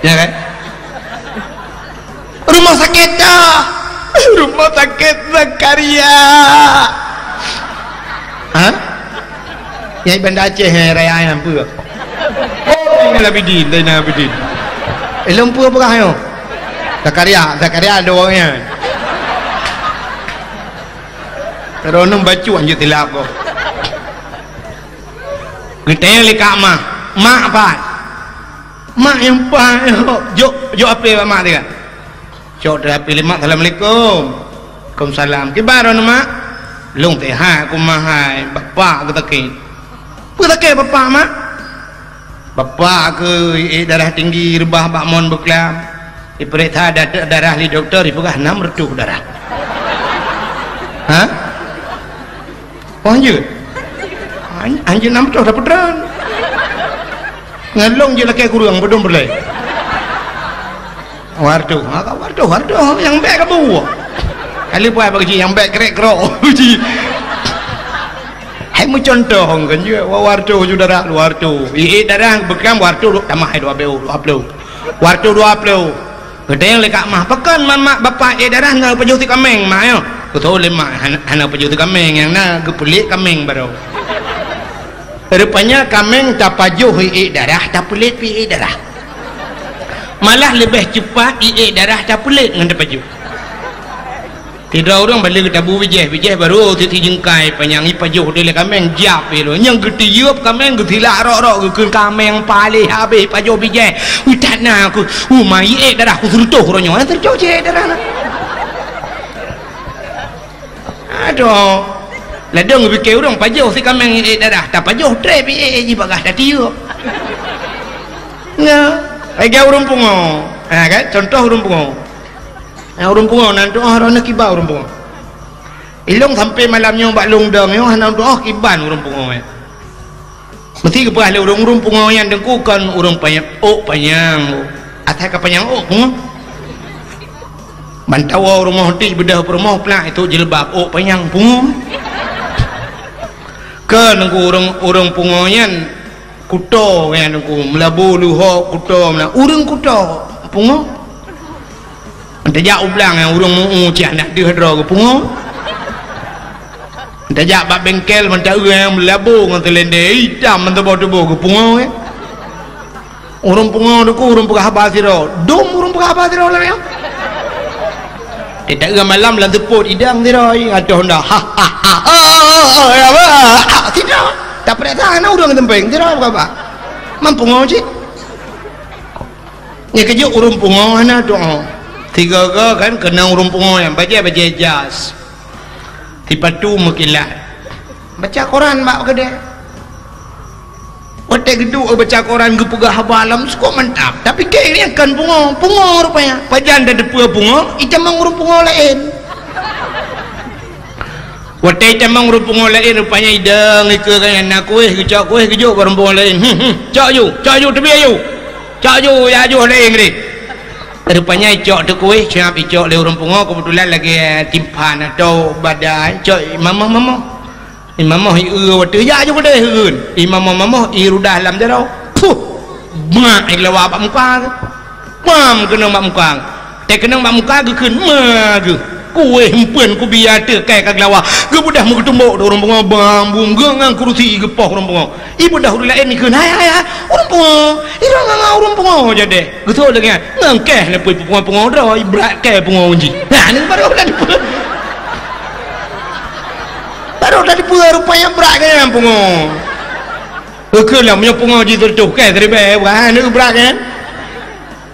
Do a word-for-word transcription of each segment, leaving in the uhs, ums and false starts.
Ya kan? Rumah sakit dah. Rumah sakit Zakaria. Ha? Nyai Banda Aceh, eh, raya nyang peue? Oh, Zainal Abidin, Zainal Abidin. Eh, lôn peue peugah nyoe? Zakaria, Zakaria ada orang nyan. Kalau nem bacu anjut tilap kau. Geutanyong lé Kak Mah, "Mak, pat?" "Mak nyang pat?" "Jok, jok api bak mak tiga." Cok teuh api lé mak, "Assalamualaikum." "Waalaikumsalam." "Kiban droeneuh, Mak?" "Lôn sehat, kumaha hai, bapak geusakét." "Peue sakét bapak, Mak?" "Bapak keuh ék darah tinggi, reubah bak mon beuklam. Ipeuriksa da-, darah lé dokto, ipeugah nam reutôh darah." "Ha?" "Oh, hanjeuet? Han-, hanjeuet nam reutôh dapeutran. Ngon lôn jeuet lakée kureueng, padum peureulée?" "Wareutôh." "Ha, ka wareutôh, wareutôh. Nyang bék ka bu." Kali puai bak jih, nyang bék krek krok. Jih. Hai meucuntoh kan jeuet, wa-, wareutôh ju darah, wareutôh. Iék darah beuklam wareutôh, tamah hai dua ploh, dua ploh. Wareutôh dua ploh. Geutanyong lé Kak Mah, "Pakon man mak bapak ék darah na pajoh si kaméng, Mak, nyoe?" Geutanyong lé mak, "Hana, hana pajoh si kaméng, nyang na geupeulet kaméng baroe." Rupanya kaméng tapajoh iék darah, tapeulet pih iék darah. Malah leubeh cupat iék darah tapeulet ngon tapajoh. Sidroe ureuëng bak lheueh geutabu bijéh, bijéh barô sit-sit jeungkai panyang, ipajoh deh lé kaméng, jiab pih lôn. Nyang geutiyueb kaméng geusilak rok-rok, geukheun kaméng paléh habéh pajoh bijéh. Ui, that na aku, uma iék darah ku seureutôh uroe nyoe, seureutôh cit darah na. Aduh. Ladôm geupike ureuëng pajoh si kaméng iék darah, tapajoh trép iék jih bagah tatiyueb. Nah, lagée ureuëng pungo. Ha kan? Contoh ureuëng pungo. Nah, ureuëng pungo nan tuoh droeneuh kiban ureuëng pungo. Ilong sampai malam nyoe bak lôn dong nyoe hana tuoh kiban ureuëng pungo nyan. Meusti geupeugah lé ureuëng-ureuëng pungo nyan teungku kon ureuëng panyang, ôk panyang. Asai ka panyang ôk pungo. Bantawa rumoh ti beudôh peurumoh plak itu jilbab ôk panyang pungo. Kon teungku ureuëng, ureuëng pungo nyan kuto nyan teungku, meulabu luho kuto meunan. Ureuëng kuto pungo. Tajak u blang nyang ureuëng meu-eu cit hana deuh droe geupungo. Tajak bak bengkel mantong ureuëng nyang meulabu ngon seulendé itam mantong tuboh geupungo, eh. Ureuëng pungo teungku ureuëng peugah haba sidroe. Dum ureuëng peugah haba sidroe lagée nyan. Teuka malam lam seupôt idang sidroe, ateueh honda. Ha, ha, ha, ha, ha, ha, ha, ha, sidroe. Tapeuriksa hana ureuëng teumpéng, sidroe peugah haba. Man pungo cit. Nyan keujeuet ureuëng pungo hana tuoh. Tiga-tiga kan keunong ureuëng pungo nyan bajée-bajée jas. Sipatu meukilat. Baca Quran bak keudée. Watée geuduek baca Quran geupeugah haba lam sukok mantap. Tapi keu nyan kon pungo, pungo rupanya. Pajan tateupeue pungo, itamong ureuëng pungo laén. Watée itamong ureuëng pungo laén rupanya idong ikeue kan na kuéh, geucok kuéh geujok bak ureuëng pungo laén. Hmm, hmm, cok ju, cok ju teubiet ju. Cok ju, ya ju laén deh. Rupanya icok teuh kuéh, siap icok lé ureuëng pungo, keubeutulan lagée timphan atau badai, cok imamoh-mamoh. Imamoh i eu watée, "Jak ju keudeh," geukheun. Imamoh-mamoh i rudah lam jaroe. Puh! Bak i geulawa bak muka geuh. Bam keunong bak muka geuh. Teukeunong bak muka geukheun, "Ma geuh." Kuéh empeuen kubia teuh kai ka geulawa. Geubeudoh meugeutumbok di ureuëng pungo, bam bum geuh ngon kurusi geupoh ureuëng pungo. Ibeudôh ureuëng laén ikheun, "Hai, hai, hai, ureuëng pungo, irong ngon ureuëng pungo jadeh." Geuseuôt lagée nyan, ngon keh neupeu pungo-pungo droe, ibrat keh pungo jih. Nah, ni baru dah dipeue. Baru dah dipeue rupanya brat keh nyan pungo. Geukheun lah, meunyoe pungo jih teutuh keh, seribée, bukan, ni brat keh.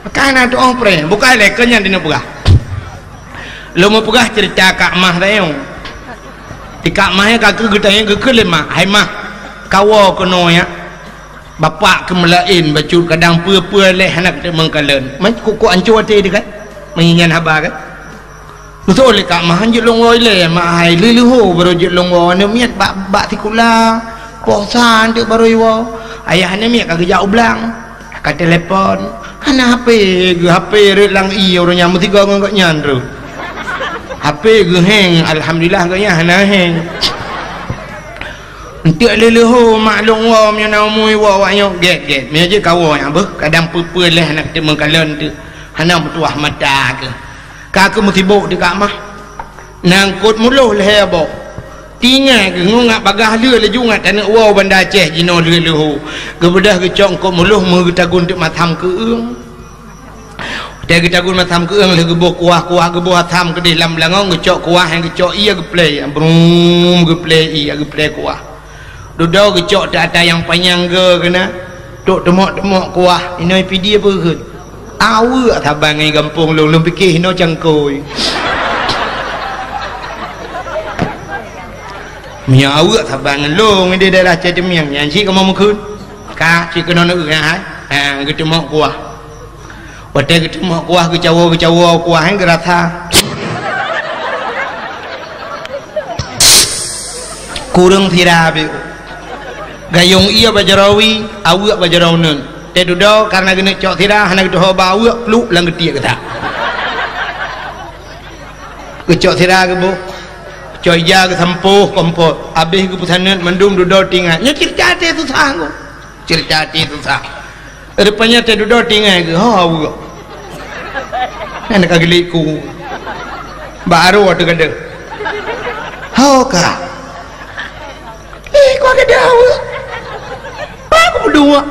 Maka na tuoh preh, bukan lé keu nyan dina peugah. Lôn meupeugah ceurita Kak Mah tayong. Di Kak Mah nyan ka keuh geutanyong geukheun lé mak, "Hai Mah, kawoe keunoe nyak. Bapak keuh meulaén bacut kadang peue-peue lé hana kateumeung kalon." Man kukuk ancô até teuh kan? Meunyan haba kan? Beutôi lé Kak Mah, jeuet lôn woe ilée, mak hai, lheuh-lheuh ho barô jeuet lôn woe, aneuk miet bak, bak sikula, poh sa teuk barô iwoe. Ayah aneuk miet ka geujak u blang, ka telepon. Hana H P geuh, H P rhot lam ié ureuëng nyan meusigoe ngon gobnyan rhot. H P geuh heng, alhamdulillah gobnyan hana heng. Enteuk lé leuho mak lôn woe, meunyoe na umui woe awak nyoe gét-gét. Meunyoe jeuet ka woe nyang beuh, kadang peue-peue lheueh hana teumeukalon teuk, hana meutuah mata keuh. Ka keuh meusibok teuka mah. Na eungkot muloh lhèe boh. Tinggai keuh ngon ngat bagaih lheueh laju ngat taneuk woe u Banda Aceh jinoe lheueh leuho. Geubeudôh geucok eungkot muloh meugeutagun teuk masam keueung. Watèe geutagun masam keueung lheueh geuboh kuah, kuah geuboh asam keudeh lam beulangong, geucok kuah nyang geucok ié geuplè, brum geuplè ié geuplè kuah. Dudoe geucok teuk ata nyang panyang geu keunan, trok teumok-teumok kuah, inoe P D peue kheun. Aweuek saban ngon gampông lôn, lôn piké inoe cangkôi. Meunyoe aweuek saban ngon lôn di daerah Cai Teumiang, nyan cit kamoe meukheun. Ka cit keunoe neueu nyan hai. Ha, geuteumok kuah. Watèe geuteumok kuah geucawoe-geucawoe kuah nyan geurasa. Kureueng sira beu. Gayong ié bak jaroe wie, aweuek bak jaroe uneuen. Teududoe kareuna geuneuk cok sira hana geutuho bak aweuek, pluek lam geutiek geutak. Geucok sira geuboh. Cok ija geusampôh kompot. Abéh geupeusaneut mandum dudoe tinggai. Nyoe ceurita até susah ngku. Ceurita até susah. Rupanya teududoe tinggai geuh, ho aweuek. Nyan ka geulik ku. Bak arô teuh gadôh. Ho ka. Eh, ku gadôh aweuek. Apa aku berdua?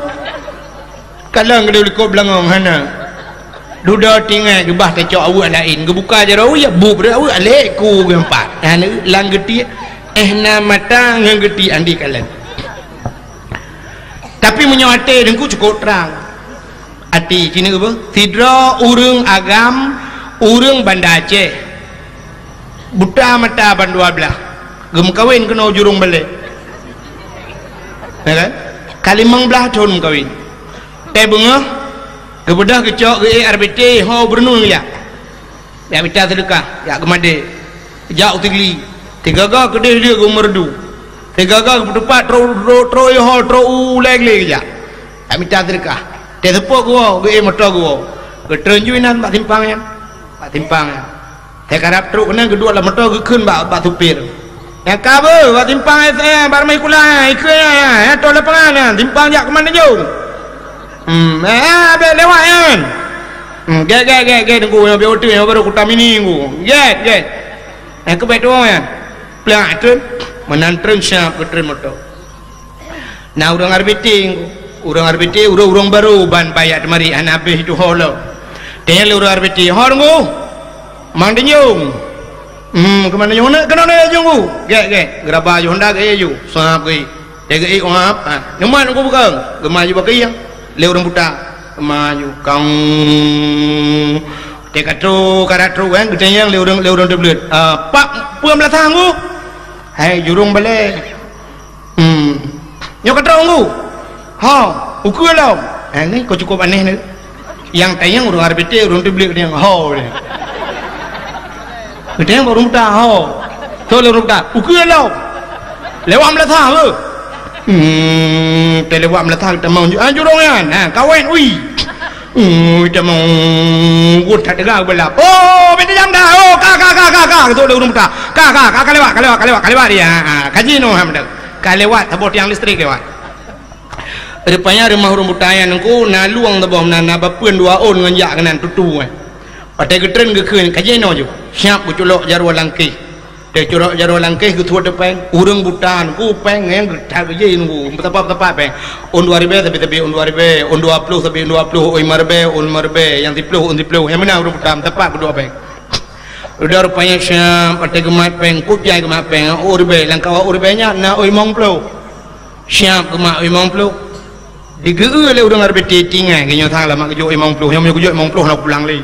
Kadang gadôh likot beulangong hana. Dudoe tinggai geuba tacok aweuek laén. Geubuka jaroe wie, bup rot aweuek, lhèe ku geuh pat. Hana lam geutiek, eh na mata ngon geutiek andi kalon. Tapi meunyoe até teungku cukôp trang. Até keuneuk beuh, sidroe ureueng agam, ureueng Banda Aceh. Buta mata ban dua blaih. Geumeukawen keunoe jurông balèe. Ya kan? Ka limong blaih thon meukawen. Teuh beungoh, geubeudôh geucok geuék R B T, ho beureuneun geujak. Jak mita seudeukah, jak geumadé. Jak u Tigli. Sigaga keudeh lé geumeureudu. Sigaga geupeuteupat trok, trok, trok i hol, trok u lé glé geujak. Jak mita seudeukah. Teuseupôt geuwoe, geuék moto geuwoe. Geutreun ju inan bak simpang nyan. Bak simpang nyan. Teukarab trok keunan geuduek lam moto geukheun bak, bak supir. Nyang ka beuh, bak simpang S M, bak Rumah Sekolah, ikheun nyan, nyan, toh lapangan nyan, simpang jak keuman Tanjong. Hmm, eh, eh, bèk lewat nyan. Hmm, gèt, gèt, gèt, gèt, Teungku, nyang biasa nyang baru Kuta Mini, Teungku. Gèt, gèt. Eh, keu bèk tuwoe nyan. Plak treun, meunan treun siap keu treun moto. Na ureueng R B T, Teungku. Ureueng R B T, ureueng-ureueng baru ban bajèe teumari, hana habéh itu ho lom. Tanyong lé ureueng R B T, "Ho, Teungku?" "Mang Tanjong." "Hmm, keuman Tanjong?" "Keunoe, keunoe, Teungku." Gèt, gèt. Geuraba ju Honda geuék ju. Sab geuék. Teuh geuék, wah, ha. "Neumat Teungku bukon?" Geumaju bak keuieng lé ureueng buta. Geumaju, kang. Teuh ka trok, ka trok, kan, geutanyong lé ureueng, lé ureueng teubleuet. "Ah, pat peue meulasah Teungku?" "Hai, jurông balèe." "Hmm. Nyoe ka trok Teungku?" "Ho, ukeue lom." Eh, nyoe ka cukup aneh nyoe. Nyang tanyong ureueng R B T, ureueng teubleuet geutanyong, "Ho." Geutanyong bak ureueng buta, "Ho." Trok lé ureueng buta, "Ukeue lom." "Lewat meulasah beuh." Hmm, teuh lewat meulasah, teuh tamong ju-, ah, jurông nyan. Ha, kawen, ui. Hmm, teuh tamong, wot that teuga beulap. "Oh, bèk tajam dah. Oh, ka, ka, ka, ka, ka." Trok lé ureueng buta. "Ka, ka, ka, ka lewat, ka lewat, ka lewat, ka lewat dia. Ha, ha, ka jinoe, ha, meunan." Ka lewat, saboh tiang listrik lewat. Rupanya rumoh ureueng buta nyan Teungku na luwang saboh meunan, na bapeuen dua ôn ngon jak keunan tutu, eh. Watèe geutreun geukheun, ka jinoe ju. Siap geuculok jaroe langkéh. Teuh culok jaroe langkéh geusuet teuh pèng. Ureueng buta Teungku pèng nyang geutap geujéh Teungku. Meusapat-sapat pèng. Ôn dua ribèe sabé-sabé ôn dua ribèe, ôn dua ploh sabé ôn dua ploh, ôn limong ribèe, ôn limong ribèe, nyang siploh ôn siploh. Nyang meunan ureueng buta meusapat geuduek pèng. Udah rupanya siap, watèe geumat pèng, kupiah geumat pèng, ôn ribèe, lam kawan ôn ribèe nyan na ôn limong ploh. Siap geumat ôn limong ploh. Digeu-eu lé ureueng R B T tinggai, geunyoe sang lama geujok limong ploh, nyoe meunyoe geujok limong ploh na pulang lé.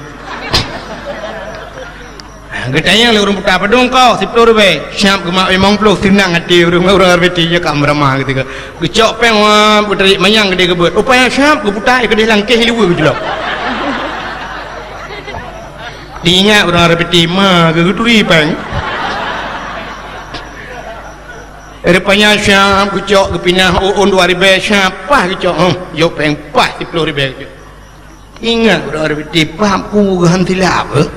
Geutanyong lé ureueng buta, "Padum kah?" "Siploh ribèe." Siap geumat limong ploh, seunang até ureueng, ureueng R B T nyoe ka meuramah geutika. Geucok pèng, wah, geutarék manyang keudéh geubeuet. Rupanya siap geuputa keudéh langkéh luweue geuculok. Diingat ureueng R B T ma geu-, geuturi pèng. Rupanya siap geucok geupinah ôn dua ribèe siap paih geucok, huh, jok pèng paih siploh ribèe geucok. Ingat ureueng R B T paham ku geuhan silap, eh?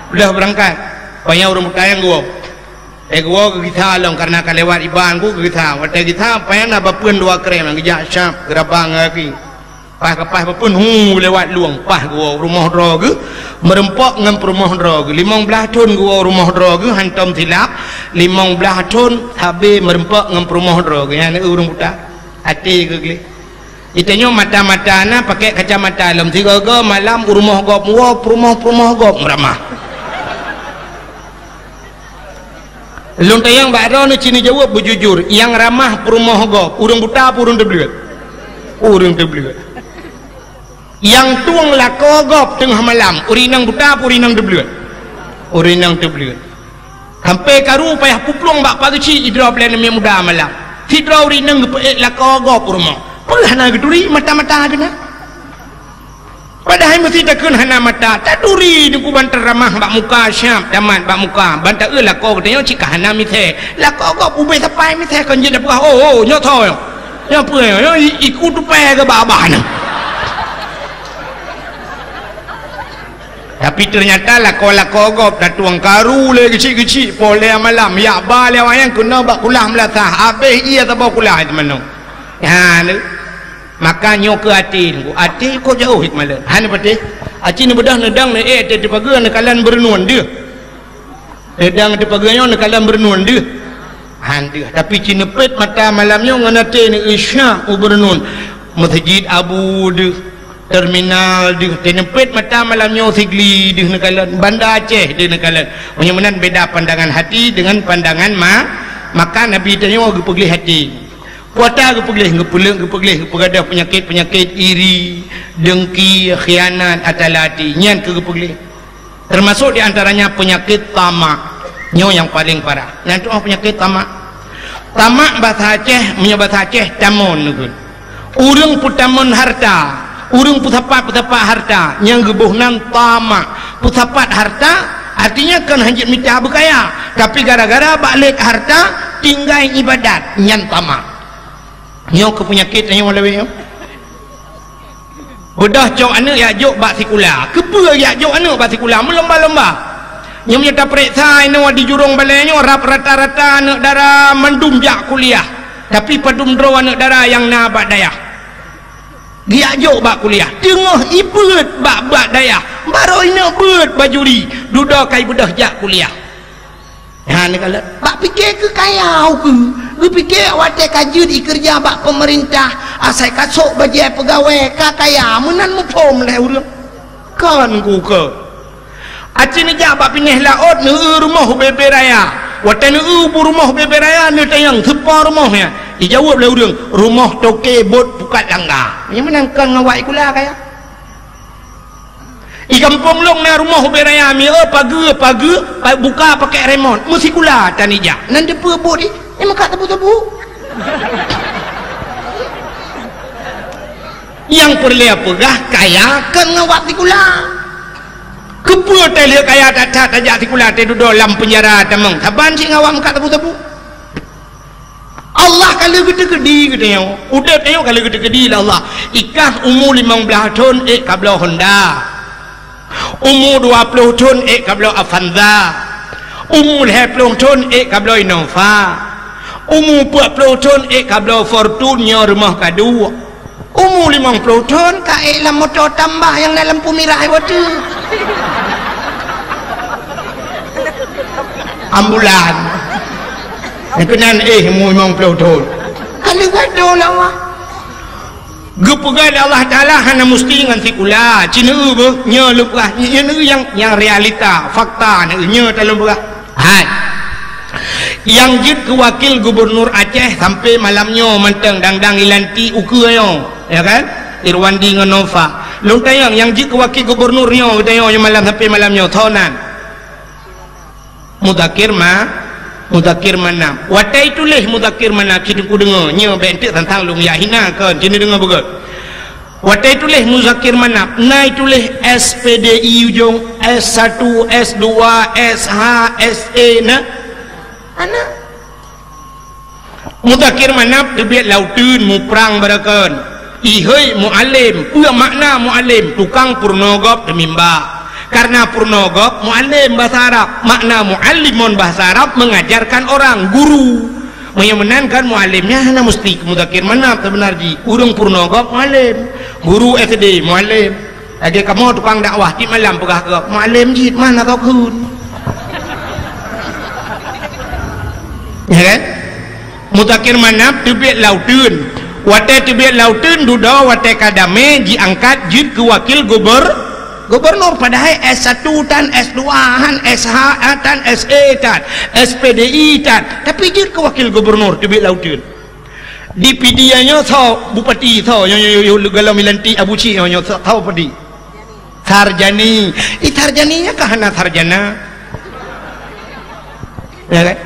Udah beurangkat, panyang ureueng buta nyan geuwoe. Eh, geuwoe geugisa lom, kareuna ka lewat iban ku geugisa. Watée gisa, paih na bapeuen dua krém, geujak syab, geuraba ngon gaki. Paih ka paih bapeuen, hu, lewat lueng, paih geuwoe rumoh droe geuh, meureumpok ngon peurumoh droe geuh. Limong blaih thon geuwoe rumoh droe geuh, hantom silap, limong blaih thon sabe meureumpok ngon peurumoh droe geuh. Nyan ureuëng buta, até geuh gleh. Geutanyoe mata-mata na pakai kacamata lom, sigoe-goe malam u rumoh gob woe, peurumoh-peurumoh gob meuramah. Lôn tanyong bak droeneuh, ci neujaweueb beujujur, nyang ramah peurumoh gob, ureuëng buta peue ureuëng teubleuet? Ureuëng teubleuet. Nyang tueng lakoe gob teungoh malam, ureuëng inong buta peue ureuëng inong teubleuet? Ureuëng inong teubleuet. Sampai karu payah puplueng bak pageucik sidroe, bak lhée namiet muda malam. Sidroe ureuëng inong geupeuék lakoe gob u rumoh. Peue hana geuturi, mata-mata geuh na. Padahai meuseuti takheun hana mata, taturi Teungku ban taramah bak muka, siab tamat bak muka, ban taeu lakoe geutanyoe cit ka hana misée. Lakoe gob ubé sapai misée kon jeuet tapeugah, "Oh, oh, nyoe soe nyoe? Nyoe peue nyoe? Nyoe i-, iku tupée keu babah nyoe." Tapi teunyata lakoe-lakoe gob tatueng karu lé geucik-geucik, poh lhée malam, yak ba lé awaknyan keunoe bak kulah meulasah, habéh ie saboh kulah teumanoe. Nyan. Maka nyoe keuh até, até kok jauh hikmah lé. Hana patéh. Aci neubeudôh neudong neuék até teupageue neukalon beureunuen deuh. Neudong teupageue nyoe neukalon beureunuen deuh. Han deuh. Tapi ci neupet mata malam nyoe ngon até neueu syah u beureunuen. Meuseujid Abu deuh, terminal deuh. Teuneupet mata malam nyoe Sigli deuh neukalon. Banda Aceh deuh neukalon. Meunyoe meunan beda pandangan hati dengan pandangan ma-, maka Nabi tanyoe geupeugleh até. Kuata geupeugleh, geupeuleuk, geupeugleh, geupeugadôh peunyakét-peunyakét iri, dengki, khianat, ata lati. Nyan keuh geupeugleh. Termasuk di antaranya penyakit tamak. Nyoe nyang paleng parah. Nyan tu'oh penyakét tamak. Tamak basa Aceh, meunyoe basa Aceh, tamon geukheun. Ureuëng peutamon harta, ureuëng peusapat-peusapat harta, nyang geuboh nan tamak. Peusapat harta, artinya kon hanjeuet mita beukaya, tapi gara-gara bak lét harta, tinggai ibadat, nyan tamak. Nyoe keuh peunyakét tanyoe lawét nyoe. Beudôh cok aneuëk yak jok bak sikula. Keupeue yak jok aneuëk bak sikula? Meulomba-lomba. Nyoe meunyoe tapeuriksa inoe di jurông balée nyoe, rab rata-rata aneuëk dara mandum jak kuliah. Tapi padum droe aneuëk dara nyang na bak dayah. Geujak jok bak kuliah. Teungoh ibeuet bak, bak dayah. Barô inoe beuet bak juri. Dudoe ka ibeudôh jak kuliah. Nyan neukalon. Bak pike keu kaya ukeue. Geupike watée ka jeuet ikeureuja bak peumeurintah, asai ka sôk bajée peugawée, ka kaya, meunan muphom lé ureuëng. Kon kukeue. Aci neujak bak pinéh laôt, neueu rumoh ubé-bé raya. Watée neueu bu rumoh ubé-bé raya, neutanyong, "Soe po rumoh nyan?" Ijaweueb lé ureuëng, "Rumoh toke bot pukat langga." Nyang meunan kon ngon wak sikula kaya. I gampông lôn na rumoh ubé raya, mieu pageue, pageue, pa-, buka pakai remot. Meusikula tan ijak. Nan teupeue buet i, i meukat tebu-tebu. Nyang peureulée peugah kaya kon ngon wak sikula. Keupeue talheueh kaya that-that tajak sikula, tadudoe lam peunjara tamong? Saban cit ngon wak meukat tebu-tebu. Allah ka lheueh geuteukeudi geutanyoe. Udeb tanyoe ka lheueh geuteukeudi lé Allah. Ikah umu limong blaih thon ék kabloe Honda. Umu dua ploh thon ék kabloe Avanza. Umu lhée ploh thon ék kabloe Innova. Umu peuet ploh thon ék kabloe Fortuner, rumoh ka duek. Umu limong ploh thon ka ék lam moto tambah nyang na lampu mirah watée. Ambulan. Nyang keunan éh umu limong ploh thon. Ka lheueh gado lawah. Geupeugah lé Allah Taala hana musti ngon sikula. Ci neueu beuh, nyoe lôn peugah, nyoe neueu nyang, nyang realita, fakta neueu, nyoe talôn peugah. Hai. Nyang jeuet keu wakil gubernur Aceh sampai malam nyoe mantong dang-dang ilantik ukeue nyoe, ya kan? Irwandi ngon Nova. Lôn tanyong, nyang jeuet keu wakil gubernur nyoe, geutanyoe nyoe malam sampai malam nyoe, soe nan? Muzakir Ma-, Muzakir Manaf. Watée tuléh Muzakir Manaf, ci Teungku deungoe, nyoe bék enteuk tantang lôn jak hina kon, ci neudeungoe beugét. Watée tuléh Muzakir Manaf, na tuléh S P D I ujong, S satu, S dua, S H, S E na. Ana. Muzakir Manaf teubiet lam uteuen muprang barokon. Ihôi mualem, peue makna mualem? Tukang peurunoe gob teumimba. Ka Karena purnoe gob mualem bahasa Arab. Makna muallimun bahasa Arab mengajarkan orang, guru. Meunyoe meunan kan mualem nyan hana musti keu Muzakir Manaf, seubeuna jih ureuëng purnoe gob mualem, guru S D mualem. Lagée kamoe tukang dakwah, tiep malam peugah keu gob, "Mualem jih, mana tokheun?" Ya kan? Muzakir Manaf teubiet lam uteuen. Watée teubiet lam uteuen, dudoe watée ka damé jiangkat jeuet keu wakil gubernur. Gubernur, padahai S satu tan, S dua han, S H tan, S E tan, S P D I tan, tapi jeuet keu wakil gubernur teubiet lam uteuen. Di Pidie nyoe soe bupati, soe nyoe, nyoe, nyoe, nyoe, golom ilantik Abu Cik nyoe, nyoe soe, soe bupati? Sarjani. Ih, Sarjani nyan ka hana sarjana. Ya kan?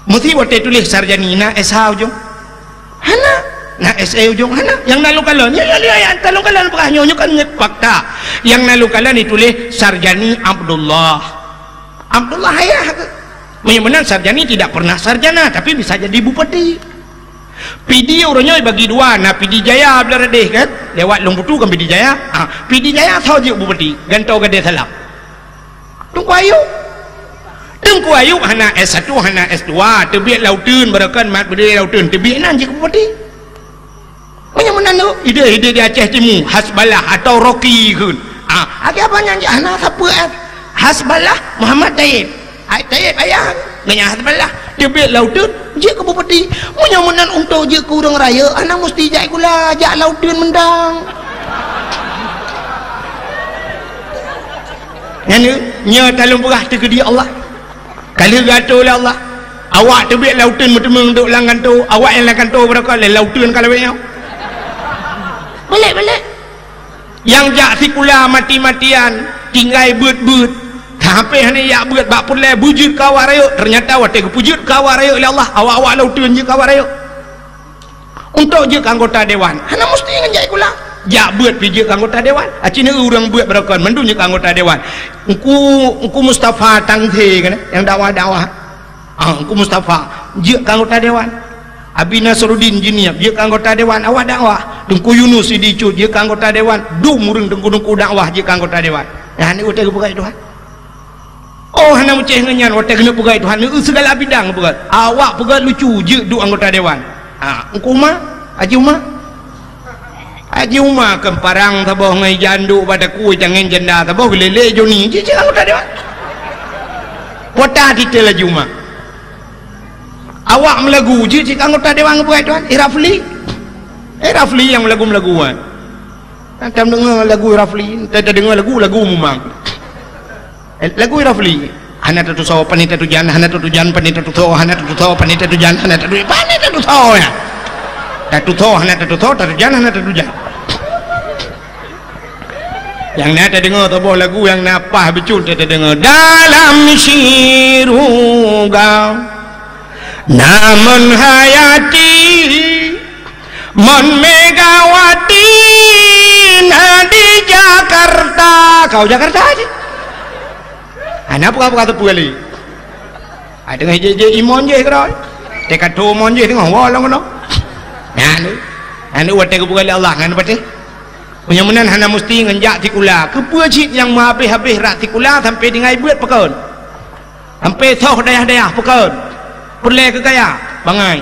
Meusti watée tuléh Sarjani na S H ujong? Hana. Na S E ujong? Hana. Nyang na lôn kalon, ya, ya, ya, ya, ta lôn kalon peugah nyoe, nyoe kan fakta. Nyang na lôn kalon dituléh Sarjani Abdullah. Abdullah ayah ke? Meunyoe meunan Sarjani tidak pernah sarjana, tapi bisa jadi bupati. Pidie uroe nyoe bagi dua, na Pidie Jaya blah radeh kan? Lewat Lung Putu kan Pidie Jaya. Ah, Pidie Jaya soe jeuet bupati? Gantoe Gadée Salam. Teungku Ayub. Teungku Ayub hana S satu, hana S dua, teubiet lam uteuen, barokon mat beudé lam uteuen, teubiet nan jeuet keu bupati. Meunyoe meunan tu, idéh-idéh di Aceh Timu, Hasballah atau Rocky kheun. Ah, lagée apa nyan jih hana sapeue, eh. Hasballah Muhammad Taib. Ai Taib ayah, ngon nyan Hasballah. Teubiet lam uteuen, jeuet keu bupati. Meunyoe meunan untuk jeuet keu ureuëng rayeuk, hana musti jak sikula, jak lam uteuen mantong. Nyan, nyoe ta lôn peugah teukeudi Allah. Ka lheueh geuatoe lé Allah. Awak teubiet lam uteuen meuteumeung duek lam gantoe, awak nyang lam gantoe barokon lé lam uteuen ka lawét nyoe. Balek, balek. Nyang jak sikula mati-matian, tinggai beuet-beuet. Sampoe hana jak beuet bak peureulée beujeuet keu awak rayeuk, teunyata watée geupeujeuet keu awak rayeuk lé Allah, awak-awak lam uteuen jeuet keu awak rayeuk. Untuk jeuet keu anggota dewan, hana musti ngon jak sikula. Jak beuet pih jeuet keu anggota dewan. Aci neu ureuëng beuet barokon mandum jeuet keu anggota dewan. Engku, Engku Mustafa Tangse kan, nyang dakwah-dakwah. Ah, Engku Mustafa jeuet keu anggota dewan. Abi Nasruddin Jeunieb jeuet keu anggota dewan, awak dakwah. Teungku Yunus Sidi Cut jeuet keu anggota dewan. Dum ureuëng teungku-teungku dakwah jeuet keu anggota dewan. Nyan ni watée geupeugah Tuhan. Oh, hana meucéh ngon nyan, watée keuneuk peugah Tuhan, neu sigala bidang peugah. Awak peugah lucu, jeuet duek anggota dewan. Ha, Engku Uma, Haji Uma. Haji Uma keu parang saboh ngon ija anduk bak takue, tangen janda saboh, geulélé Joni, jeuet cit anggota dewan. Kota titel Haji Uma. Awak meulagu, jeuet cit anggota dewan peugah Tuhan, Irafli. Irafli nyang meulagu-meulagu, kan. Kan tadeungoe lagu Irafli, tadeungoe lagu, lagu mumang. Eh, lagu Rafli. Hana tatusoe pane tatujan, hana tatujan pane tatusoe, hana tatusoe pane tatujan, hana tatu-, pane tatusoe nyan. Tatusoe hana tatusoe, tatujan hana tatujan. Nyang na tadeungoe saboh lagu nyang na paih bacut tadeungoe. Dalam syuruga namun hayati. Mon Megawati na di Jakarta, kau Jakarta aja. Hana peugah-peugah teupeu lé. Ai teungoh jih-jih imon jih keudroe. Teuka tu mon jih teungoh woe lom keunoe. Nyan tu. Nyan tu watée geupeugah lé Allah ngon patéh. Meunyoe meunan hana musti ngon jak sikula. Keupeue cit nyang meuhabéh-habéh rot sikula sampoe tinggai beuet pakon? Sampoe soh dayah-dayah pakon? Peureulée keu kaya? Bangai.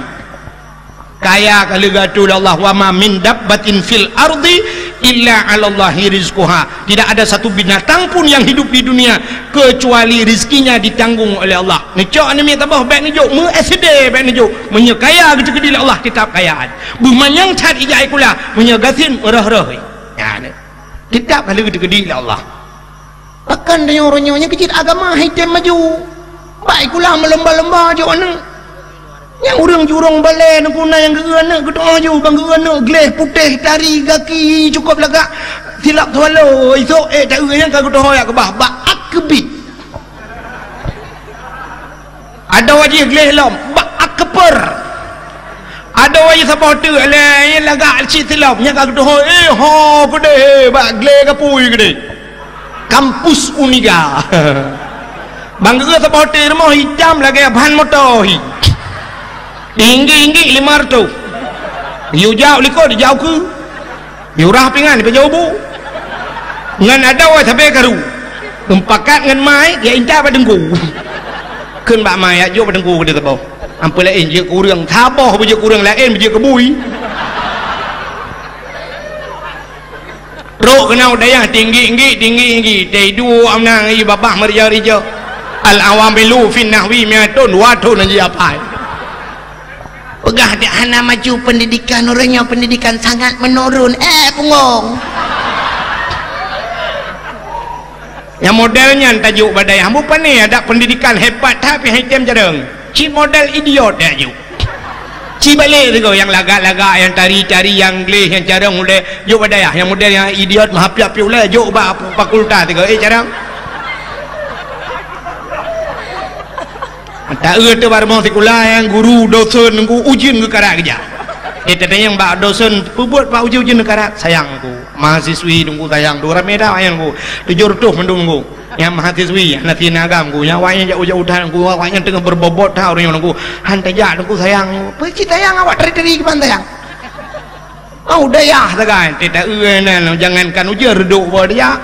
Kaya ka lheueh geuatoe lé Allah, "Wa ma min dabbatin fil ardi illa 'alallahi rizquha." Tidak ada satu binatang pun yang hidup di dunia kecuali rezekinya ditanggung oleh Allah. Neucok aneuk miet saboh bék neujok, meu-S D bék neujok. Meunyoe kaya geuteukeudi lé Allah, tetap kaya. Beumanyang that ija sikula, meunyoe gasien röh-röh. Ya, ni. Tetap ka lheueh geuteukeudi lé Allah. Pakon tanyoe uroe nyoe nyang keu cit agama hai tem maju. Bak sikula meulomba-lomba jok aneuk. Nyang ureuëng jurông balée neukuna nyang geu-eu aneuk geutu'oh ju, ban geu-eu aneuk gleh putéh tari gaki cukôp lagak silap swallow, isok ék ta-eu nyang ka geutu'oh jak keubah bak ak keubit. Adoe jih gleh lom bak ak keupeur. Adoe jih saboh teuk lé lagak cit silop nyang ka geutu'oh, eh, ho keudeh bak gleh gapui keudeh. Kampus Uniga. Ban geu-eu saboh teuk rumoh itam lagée ban moto hi. Inggik-inggik lima reutôh. Yue jak likot dijak ukeue. Yue rah pingan dipeujeuet bu. Ngon adoe sabe karu. Meupakat ngon mai, ya intat bak teungku. Kheun bak mai, ya jok bak teungku keu saboh. Amphon laén jeuet keu ureueng, saboh beujeuet keu ureueng laén beujeuet keu bui. Trok keunoe dayah tinggi-tinggi, tinggi-tinggi. Teuduek amna ngon babah meurija-rija. Al-awamilu fin nahwi mi'atun, dua thon jih apai. Peugah dak hana maju pendidikan, ureueng nyoe pendidikan sangat menurun. Eh, bungong. Nyang model nyan tajok bak dayah. Bukan ni ada pendidikan hebat tapi haitem jarang. Cit model idiot dak jok. Ci balek sigoe nyang lagak-lagak, nyang tari-tari, nyang gleh, nyang carông ulèe, jok bak dayah. Nyang model nyang idiot meuhapiak-hapiak ulèe, jok bak fakultas sigoe. Eh, carông. Taeu teuh bak rumoh sikula nyang guru dosen teungku ujeuen geukarat keujak. Eh, tatanyong bak dosen, "Peubuet bak ujeuen-ujeuen geukarat?" "Sayang teungku." Mahasiswi teungku sayang, dua ramè dah awaknyan teungku. Tujoh reutôh mandum teungku. Nyang mahasiswi, aneuk sinagam teungku. Nyang awaknyan jak ujeuen udah teungku, awaknyan teungoh beubobot that ureueng nyoe teungku. Han tajak teungku sayang. Peue cit sayang awak teri-teri kiban sayang. Oh, dayah sagai, teuh taeu nan, jangankan ujeuen reudôk boh dayah.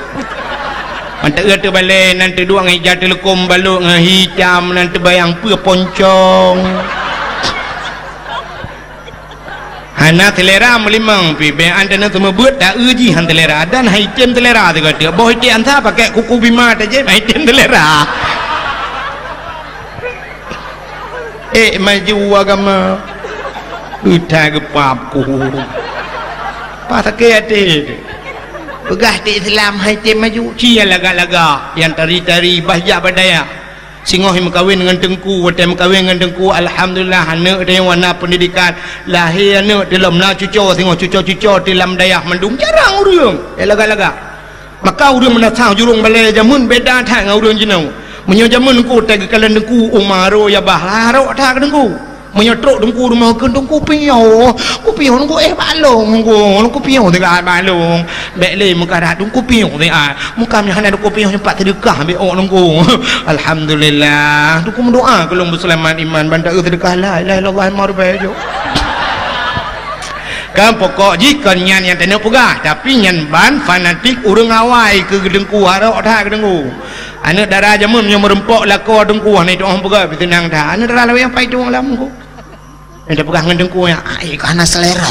Manteueu teubalèe nan teuduek ngon ija teuleukom balok ngon hitam nan teubayang peue poncong. Hana seulera meulimong pi, bèk an teuneuk seumeubeuet taeu jih han seulera dan haitem seulera sigoe teuk. Boh iték ansa pakai kuku bima tajép haitem seulera. Eh, maju agama. Utai geupap ku. Pas sakét até. Peugah ti Islam hai tem maju. Ci nyang lagak-lagak, nyang tari-tari, bah jak bak dayah. Singoh meukawen ngon teungku, watèe meukawen ngon teungku, alhamdulillah, aneuk teuh wana pendidikan. Lahé aneuk teuh lom na cuco, singoh cuco-cuco teuh lam dayah mandum jarang ureueng. Eh, lagak-lagak. Maka ureueng meunasah jurông balèe jameun beda that ngon ureueng jinoe. Meunyoe jameun teungku, watèe geukalon teungku, uma aro ya bah, harok that keu teungku. Meunyoe trok teungku rumoh kheun, "Teungku piôh, teungku piôh, teungku éh bak lôn, teungku, teungku piôh teuka bak lôn." Bèk lé meukarat, "Teungku piôh teuka." Meuka meunyoe hana teungku piôh, nyoe pat seudeukah bèk ôk teungku. Alhamdulillah. Teungku meudoa keu lôn beuseulamat iman, ban taeu seudeukah la ilaha illallah lima ribèe jok. Kan pokok jih kon nyan nyang taneuk peugah, tapi nyan ban fanatik ureueng awai keu teungku, harok that keu teungku. Aneuk dara jameun meunyoe meureumpok lakoe teungku, hana jitu'oh peugah, beuteunang that. Aneuk dara lawét nyang pai tueng lam teungku. Nyang tapeugah ngon teungku nyan, "Ai, ka hana seulera."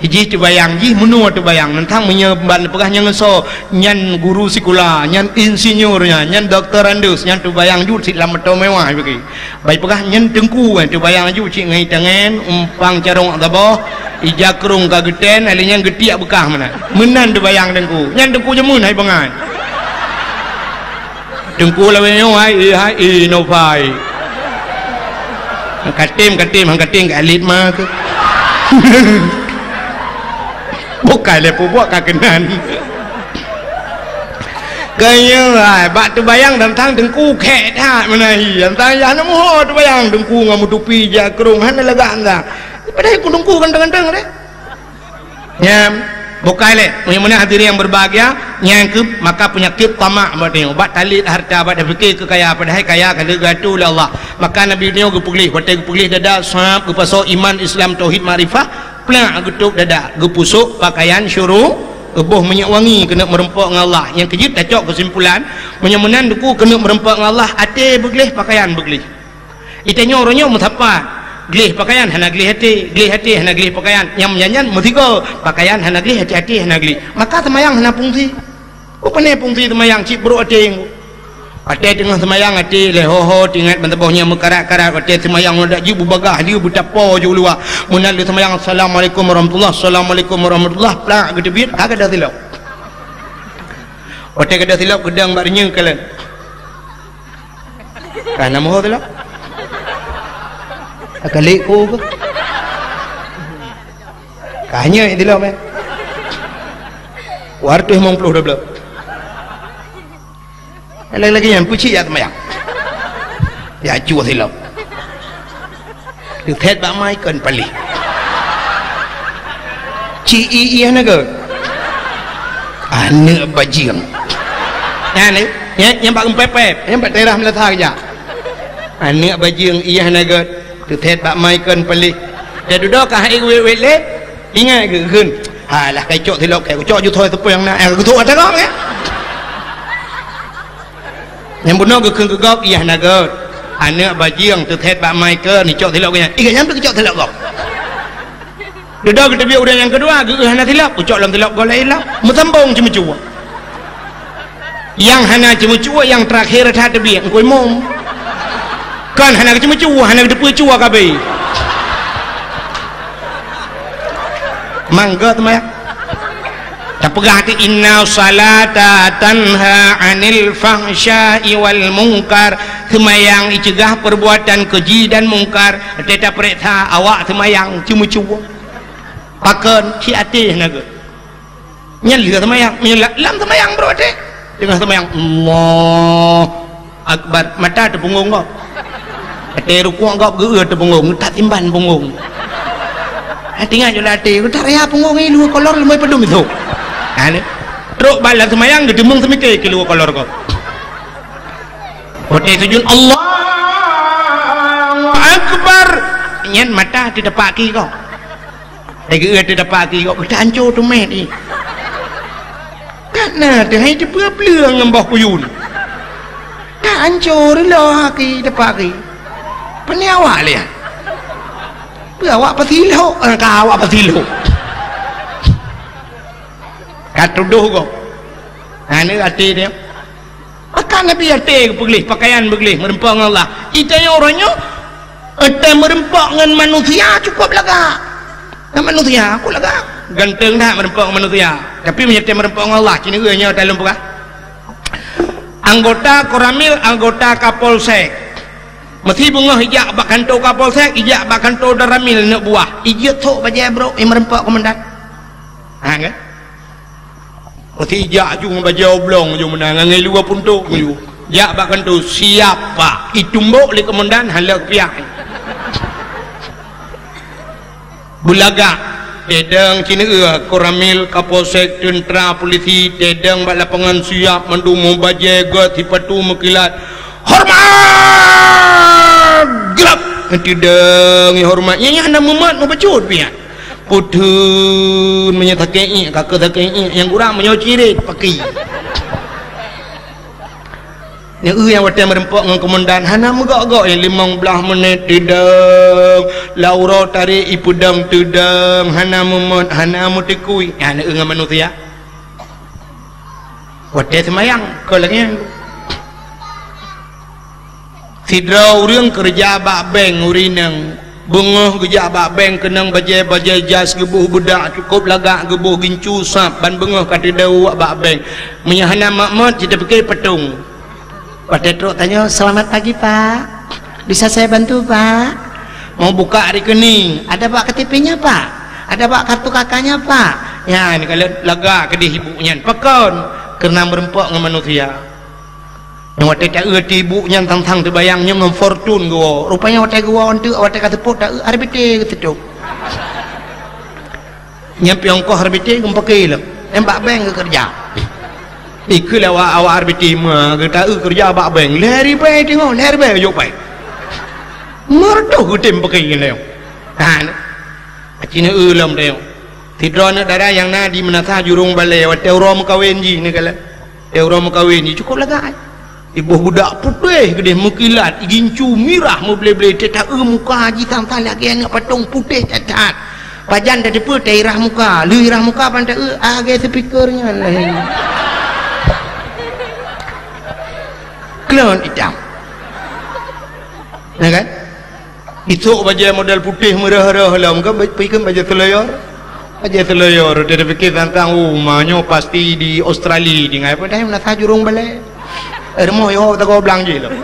Jih teubayang, jih meunoe teubayang. Nyan tang meunyoe ban peugah nyan ngon soe, nyan guru sikula, nyan insinyur nyan, nyan doktorandus, nyan teubayang jeuet cit lam moto mewah bagi. Bai peugah nyan teungku, eh, teubayang laju cit ngon itangen, umpang carông saboh, ija krông ka geutén, lheuh nyan geutiek beukah meunan. Meunan teubayang teungku. Nyan teungku jameun hai bangai. Teungku lawét nyoe hai, eh, hai, eh, no pai. Katem, katem, han katem ka alit ma keuh. Bukai lé peubuet ka keunan. Keu nyoe hai, bak teubayang teuntang teungku khèk that meunan hi. Teuntang yah na muho teubayang teungku ngon meutupi jak krông hana lagak teuntang. Padahai ku teungku ganteng-ganteng deh. Nyan, bukai lé. Meunyoe meunan hadirin yang berbahagia, nyan keuh maka peunyakét tamak bak tanyoe. Bak talét harta, bak tapiké keu kaya, padahai kaya ka lheueh geuatoe lé Allah. Maka Nabi nyoe geupeugléh, watèe geupeugléh dada, sab, geupasok iman, Islam, tauhid, makrifah, plak geutôp dada, geupusok pakaian syuru, geuboh minyeuk wangi keuneuk meureumpok ngon Allah. Nyang keujeuet tacok keusimpulan, meunyoe meunan teungku keuneuk meureumpok ngon Allah, até beugléh, pakaian beugléh. Itanyoe uroe nyoe meusapat, gléh pakaian hana gléh até, gléh até hana gléh pakaian. Nyang meunyan-nyan meusigoe, pakaian hana gléh, até-até hana gléh. Maka seumayang hana fungsi. Peue pane fungsi seumayang cit brok até nyoe. Watèe teungoh seumayang até lé ho-ho teuingat ban saboh nyang meukarat-karat, watèe seumayang nyoe dak jeuet beubagah, jeuet beutapo jih u luwa. Meunan lheueh seumayang, "Assalamualaikum warahmatullah, assalamualaikum warahmatullah," plak geuteubiet, ka gadôh silop. Watèe gadôh silop geudong bak reunyeun kalon. Ka na moho silop. Ka lé ku ke? Ka nyoe silop, eh. Dua ratus limong puluh dua belas. Lagi-lagi nyan peucit jak seumayang. Jak cue silop. Teuthèt bak mai kon paléh. Ci i ié na ke? Aneuk bajeueng. Nyan, eh, nyan, nyan bak geupép-pép, nyan bak daerah meulasa keujak. Aneuk bajeueng ié na ke? Teuthèt bak mai kon paléh. Teududoe ka hai wét-wét lé. Ingat keu kheun. Alah, kai cok silop, kai cok jutho seupeu nyang na, eh, geusok ata gop, ya. Nyang bunoe geukheun keu gob, iyah na gét. Aneuk bajeueng teuthét bak mai keu, ni cok silop geuh nyan. Ih, geuh nyan pih geucok silop gob. Dudoe geuteubiet ureueng nyang keudua, geuh hana silop, geucok lom silop gob laén lom. Meusambong ceumeucue. Nyang hana ceumeucue, nyang teurakhé that teubiet, Teungku Imum. Kon hana geuceumeucue, hana geuteupeue cue ka abéh. Mangga seumayang. Tapeugah teuh, "Inna salata tanha 'anil fahsya'i wal munkar." Seumayang iceugah perbuatan keji dan mungkar. Teuta peuriksa awak seumayang ceumeucue. Pakon, ci até na gét. Nyan lheueh seumayang, meunyoe la-, lam seumayang brôk até. Teungoh seumayang, Allahu Akbar, mata teupeungong gob. Até rukuk gob geueu teupeungong, tatimban peungong. Hati nyan jeuet até, utak raya peungong i luwa kolor leumai padum isok. Ha, ni. Trok bak lam seumayang, geuteumeung seumike keu luwa kolor gob. Watèe sujud, Allahu Akbar. Nyan mata teudapak ki gob. Hai geueu teudapak ki gob, geutanco teumé ni. Ka na teuh hai teupeue-peue ngon boh kuyun. Ka anco reuloh ki dapak ki. Pane awak lian. Peue awak pasilok, eh, ka awak pasilok. Ka tudoh gob. Ha, ni até dia. Maka Nabi até geupeugléh, pakaian beugleh, meureumpok ngon Allah. Geutanyoe uroe nyoe, eh, tém meureumpok ngon manusia cukup lagak. Ngon manusia, aku lagak. Ganteng that meureumpok ngon manusia. Tapi meunyoe tém meureumpok ngon Allah, ci neueu nyoe talôn peugah. Anggota Koramil, anggota Kapolsek. Meusi beungoh ijak bak kantô Kapolsek, ijak bak kantô Danramil neuk buah. Ijeuet thok bajèe brôk, i meureumpok komandan. Ha, kan? Meusi jak ju ngon bajèe oblong ju meunan, ngon ngilu puntok ju. Jak bak kantô, "Siap, Pak." Itumbok lé komandan, hana lé piah. Beulagak, tedong ci neueu, Koramil, Kapolsek, teuntra, polisi, tedong bak lapangan siap, mandum bajèe gèt, sipatu meukilat. "Hormat!" Glab! Tedong hormat. Nyan, nyan hana mumat, mubacut piah. Putun meunyoe sakét iék, ka keu sakét iék, nyang kurang meunyoe cirit, paki. Nyan eu nyang watèe meureumpok ngon komandan, hana meugok-gok, nyang limong blaih menit teudong, lam uroe tarek ipeudong teudong, hana meumot, hana meuteukui, nyan eu ngon manusia. Watèe seumayang, kon lagèe nyan. Sidroe ureueng keureuja bak bank ureueng inong, beungoh geujak bak bank keunong bajèe-bajèe jas, geuboh beudak cukôp lagak, geuboh gincu sab, ban beungoh ka teudong bak bank. Meunyoe hana mot-mot, jiteupiké patong. Watèe trok tanyoe, "Selamat pagi, Pak. Bisa saya bantu, Pak?" Mau buka rekening, "Ada, Pak, K T P-nya, Pak? Ada, Pak, kartu K K-nya, Pak?" Nyan, kalau lagak keudéh ibu nyan. Pakon? Keureuna meureumpok ngon manusia. Nyang watèe taeu ti ibu nyan sang-sang teubayang nyoe ngon Fortune geuwoe. Rupanya watèe geuwoe eunteuk, watèe ka seupôt taeu, R B T geuseutôt. Nyan pih ongkoh R B T geupakè lom. Nyan bak bank geukeureuja. Ikheun lé awak, awak R B T, "Ma, geutaeu keureuja bak bank. Lhèe ribèe teungoh, lhèe ribèe jok pai." Meureutoh geutem pakè nyan lé. Ha, na. Aci neueu lom teuh. Sidroe aneuk dara nyang na di Meunasah Jurông Balè, watèe uroe meukawen jih neukalon. Watèe uroe meukawen jih cukôp lagak. Iboh beudak putéh keudéh meukilat, igincu mirah meuble-ble, teuta eu muka jih sang-sang lagèe aneuk patong putéh that-that. Pajan tateupeue tairah muka, lheueh irah muka ban taeu, ah, lagèe speaker nyan lagèe. Klon itam. Ya kan? Isok bajèe model putéh meurah-rah lom, kan ba-, pi kan bajèe seuleur. Bajèe seuleur, dia pikir tantang, "Oh, ma nyoe pasti di Australia, di ngai." Padahai Meunasah Jurông Balè. Eh, rumoh yo tago blang jih lom.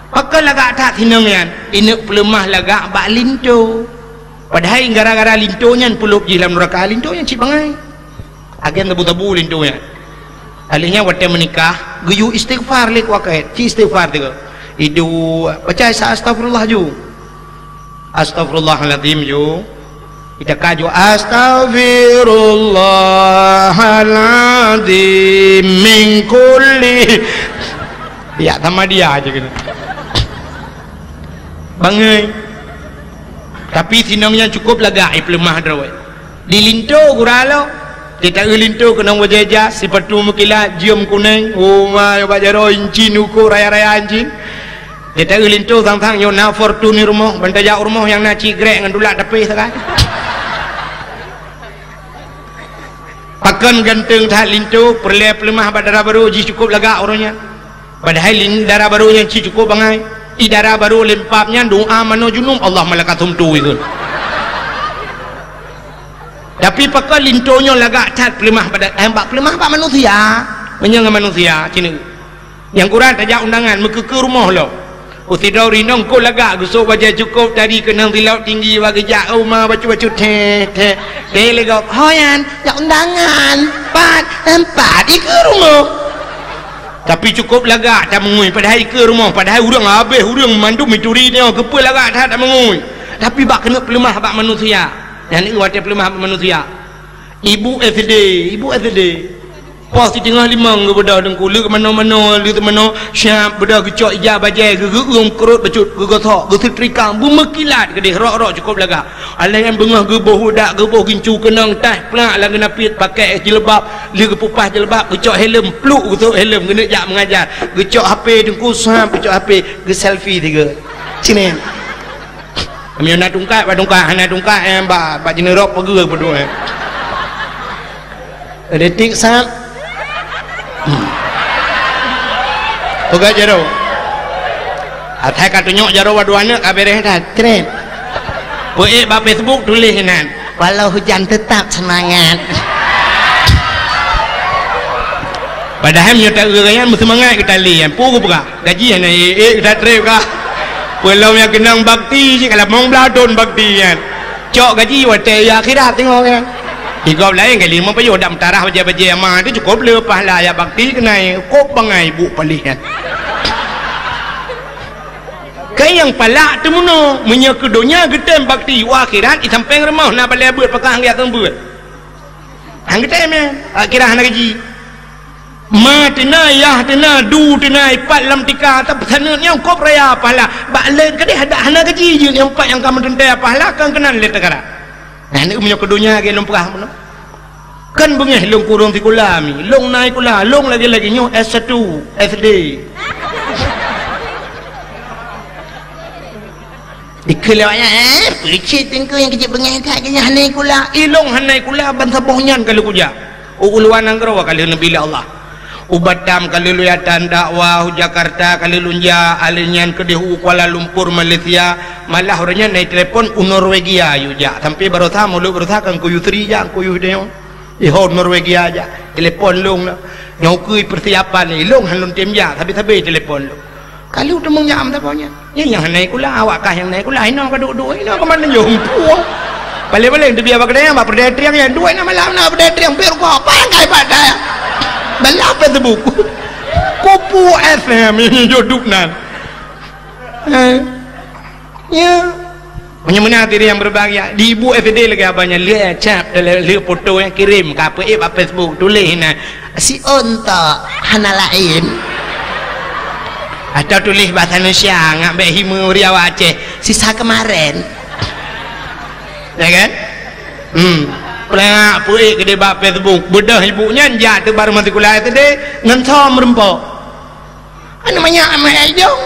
Pakon lagak that sinong nyan, ineuk peuleumah lagak bak linto. Padahai gara-gara linto nyan peulop jih lam neuraka, linto nyan cit bangai. Agen tabu-tabu linto nyan. Alèh nyan watèe meunikah, geuyue istighfar lé kuakét, ci istighfar tiga. Idu, baca sa astaghfirullah ju. Astaghfirullahalazim ju. Ita ka ju astaghfirullahalazim min kulli. Ya sama dia aja gitu. Bangai. Tapi sinong nyan cukôp lagak, eh, peuleumah droe. Di linto gura lo. Teuta linto keunong bajèe jas, sipatu meukilat, jeuem kunèng, oh ma, bak jaroe incin, uko raya-raya incin. Teuta linto sang-sang nyoe na Fortuner rumoh, ban tajak u rumoh nyang na cit grek ngon tulak tapéh sagai. Pakon ganteng that linto, peureulèe peuleumah bak dara barô jih cukôp lagak uroe nyan. Padahai lin-, dara barô nyan cit cukôp bangai. I dara barô lempap nyan doa manoe junub, Allah malakatum tu ikheun. Tapi pakon linto nyoe lagak that peuleumah bak da-, eh, bak peuleumah bak manusia. Meunyoe ngon manusia, cit nyoe. Nyang kurang tajak undangan, meukeukeu rumoh lo. Usidroe rinong ko lagak geusok bajèe cukôp tadi keunong silop tinggi bak geujak u ma bacut-bacut theh, theh. Theh lé gob, "Ho nyan, jak undangan, pat, empat, ikeue rumoh." Tapi cukôp lagak tameungui, padahai ikeue rumoh, padahai ureueng habéh, ureueng mandum mituri nyoe, keupeue lagak that tameungui. Tapi bak keuneuk peuleumah bak manusia. Nyan watèe peuleumah bak manusia. Ibu S D, ibu S D. Poh siteungoh limong geubeudôh teungku, lheueh manoe-manoe, lheueh teumanoe, siap beudôh geucok ija bajèe, geugeueum keurot bacut, geugosok, geusetrika, beumeukilat keudéh, rok-rok cukôp lagak. Alah nyan beungoh geuboh udak, geuboh gincu keunong, taih plak lam geunapiet, pakèk jilbab, lheueh geupeupah jilbab, geucok helm, pluk geusok helm, geuneuk jak meungajar. Geucok H P teungku, sab geucok H P, geuselfie tiga. Sini. Meunyoe na tungkat, bak tungkat, hana tungkat, eh, bak, bak jeuneurob peugöt peuduek, eh. Detik sab. Hmm. Peugah jaroe. Asai ka tunyok jaroe dua aneuk ka beres that. Trép. Peuék bak Facebook tuléh inan. Walau hujan tetap semangat. Padahai meunyoe ta-eu gaya meuseumangat geutalé nyan. Peue geupeugah? Gaji hana ék-ék geuta trép kah. Peulom nyang keunong bakti cit ka lamong blaih thon bakti nyan. Cok gaji watèe i akhirat teungoh nyan. Di gob laén kali meupayoh dak meutarah bajèe-bajèe ama teuh cukôp le pahala jak bakti keunai kôb bangai buet paléh nyan. Keu nyang palak teumeunoe, meunyoe keu donya geutem bakti, u akhirat i sampéng rumoh na balèe beuet pakah geujak seumeubeuet. Han geutem nyan, akhirat hana gaji. Ma teuna, yah teuna, du teuna, ipat lam tika, tapi saneut nyang kôb raya pahala. Bak lé keudéh dak hana gaji jeuet nyang pat nyang ka meuteuntèe pahala kon keunan lé teugara. Nah, ni meunyoe keu donya lagèe lôn peugah bunoe. Kan beungèh lôn kureueng sikula mi, lôn na sikula, lôn lagèe-lagèe nyoe S satu, S D. Dikeue lé awak nyan, eh, peucit teungku nyang keujieb beungèh that, keu nyan hana sikula. Ilôn hana sikula ban saboh nyan ka lheueh kujak. U luwa nanggroe ka lheueh neubi lé Allah. U Batam ka lheueh lôn jak tan dakwah, u Jakarta ka lheueh lôn jak, alèh nyan keudéh u Kuala Lumpur, Malaysia. Malah uroe nyan na telepon u Norwegia yue jak. Sampai baroesa, mulod baroesa kan kuyue Sri jak, kuyue Dewan. Iho Norwegia jak. Telepon lôn na. Nyoe keuh persiapan lé, lôn han lôn tem jak, sabe-sabe telepon lôn. Ka lheueh teumeung nyang saboh nyan. Nyan nyang hana sikula, awak kah nyang na sikula, hinoe ka duek-duek, hinoe ka mandum jumpu. Paléng-paléng teubiet bak keudè, bak peureudèe triang nyan, duek na malam na peureudèe triang, pih rukoh, pakai pakai. Bala Facebook. Kupu F M, ini joduk nan. Eh. Ya. Meunyoe meunan hadirin yang berbahagia, di ibu S D lagèe abang nyan lheueh cap, lheueh foto nyang kirim ka peuék bak Facebook, tuléh na, "Si Ontok, hana laén." Atau tuléh bahasa Indonesia, ngak bèk hi meuri awak Aceh, "Sisa kemarin." Ya kan? Hmm. Peuék keudéh bak Facebook, beudôh ibu nyan jak teuk baru masih sikula S D, ngon som meureumpok. Aneuk manyak amai ai jong.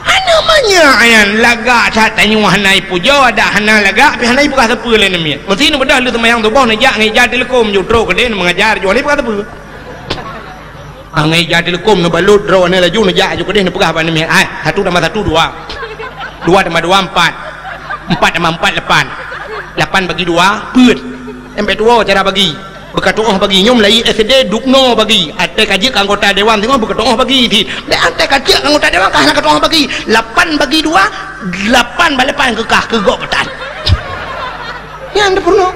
Aneuk manyak nyan lagak that tanyoe hana ipujoe, adak hana lagak, pih hana ipeugah sapeue lé aneuk miet. Meusti neubeudôh lheueh seumayang suboh neujak ngon ija teuleukom ju trok keudéh neumeungajar ju hana ipeugah sapeue. Ah, ngon ija teuleukom neubalot droe nyan laju neujak ju keudéh neupeugah bak aneuk miet, "Hai, satu tambah satu dua. Dua tambah dua empat. Empat tambah empat lapan. Lapan bagi dua, peuet." Sampai tuwoe cara bagi. Beukatu'oh bagi nyoe meulayeue S D dubnoe bagi. Até ka jeuet keu anggota dewan singoh beukatu'oh bagi cit. Bèk até ka jeuet keu anggota dewan ka hana katu'oh bagi. Lapan bagi dua, lapan bak lapan keukah keu gob peutan. Nyan teupeurunoe.